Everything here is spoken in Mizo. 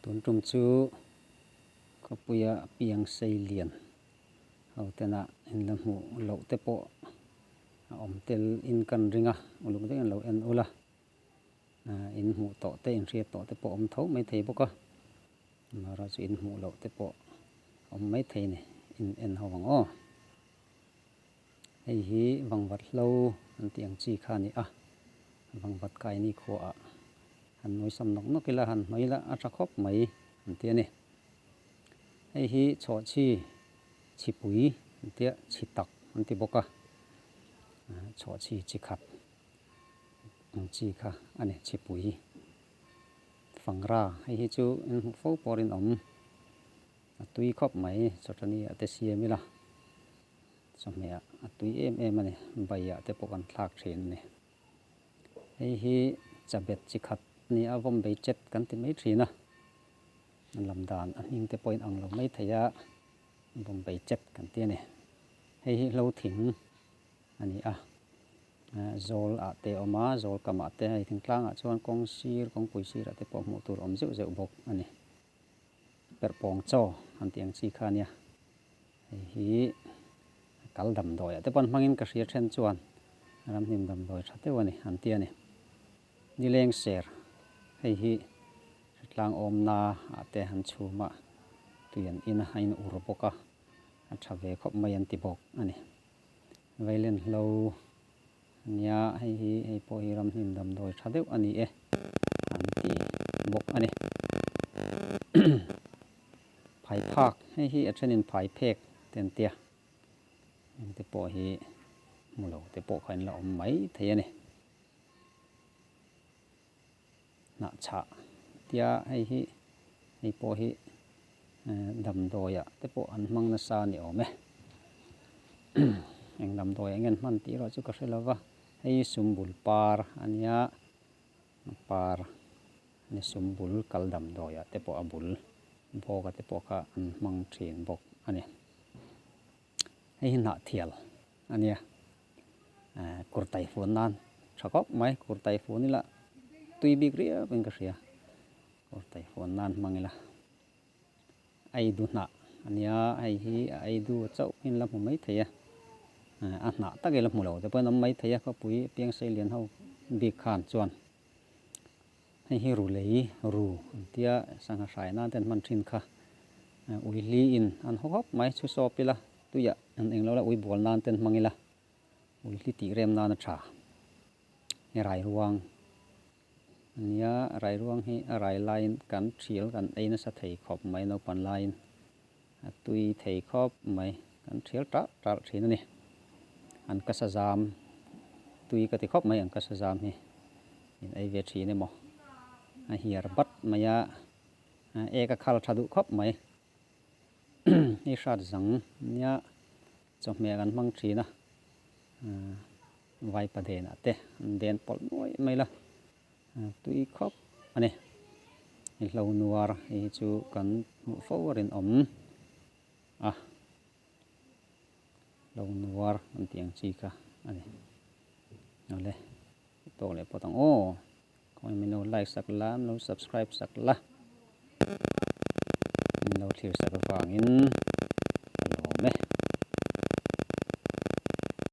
Tun tum chu khawpuia piang sei lian ho tena in la hmuh loh te pawh a awm tel in kan ring a, uluk deuhin lo en ula, in hmuh tawh te in hriat tawh te pawh a awm tho maithei bawk a, amaherawhchu in hmuh loh te pawh a awm maithei a ni, in en ho ang aw. Hei hi vangvat hlo an tih ang chi kha a ni a, vangvat kai ni khuaah han nuaisam nawk nawk ila han hnawih ila a tha khawp mai an ti a ni. Hei hi chhawhchhi chhipui an tia chhi tak an ti bawk a, chhawhchhi chi khat ang chi kha a ni chhipui fangra hei hi chu in hmuh fo pawh rinawm. A tui khawp mai, chawṭani ah te siam ila, chawhmeh ah a tui em em a ni, bai ah te pawh kan thlak thin a ni. Hei hi chabet chi khat a ni a, vawm bei chet kan ti mai thin a, a lam dan a hming te pawhin ang lo mai thei a, vawm bei chet kan ti a ni. Hei hi hlo thing a ni a, zawl ah te a awm a, zawl kam ah te hei thingtlang ah chuan kawng sir kawngpui sir ah te pawh hmuh tur awm zeuh zeuh bawk a ni. Perhpawng chaw an tih ang chi kha ania, hei hi kal damdawi ah te pawh an hmangin ka hria then chuan ramhnim damdawi tha deuh a ni an ti a ni. Nileng ser hei hi hritlang awmna ah te an chhum a, tui an in a, a in ur bawk a, a tha ve khawp mai an ti bawk a ni. Vailen hlo Nia, hei hi hei pawh hi ramhnim damdawi tha deuh a ni e an ti bawk a ni. Phai phak, hei hi a thenin phai phek te an tia, heng te pawh hi hmu lo te pawh kha in la awm mai thei a ni. Hnah chhah tia hei hi hei pawh hi damdawiah te pawh an hmang nasa a ni awm e. Eng damdawi eng nge an hman tih erawh chu ka hre lo va, hei hi sumbul par a nia, par a ni sumbul kal damdawiah te pawh a bul bawk a te pawh kha an hmang thin bawk a ni. Hei hi hnah thial a nia kurtai fun nan tha khawp mai kurtai fun ila tui bik riau in ka hria kurtai fun nan hmang ila ei du hnah a nia hei hi a ei du chauh in la hmu mai thei a a hnah tak ila hmu lo te pawh an awm mai thei a khawpui piang sei lian ho bik khan chuan hei hi ru lei ru an tia sangha hrai nan te an hman thin kha ui hli in an haw khawp mai chhu sawp ila tuiah an eng lo la ui bual nan te an hmang ila ui hli tih rem nan a tha he rai ruang a nia rai ruang hi a rai laiin kan thial kan ei nasa thei khawp mai naupan laiin a tui thei khawp mai kan thial tah tah thin a ni an ka sa zam tui ka ti khawp mai an ka sa zam hi in ei ve thin emaw a hiar bat mai a ek a khal tha duh khawp mai hei hrat zang nia chawhmeh kan hmang thin a vaipa denah te an den pawlh nuai mai la tui khawp a ni i hlo nuar hei hi chu kan hmuh fo a rinawm a hlo nuar an tih ang chi kha a ni awle tawk leh pawt ang aw. Khawi min lo like sak la, min lo subscribe sak la, min lo thlir sak avangin.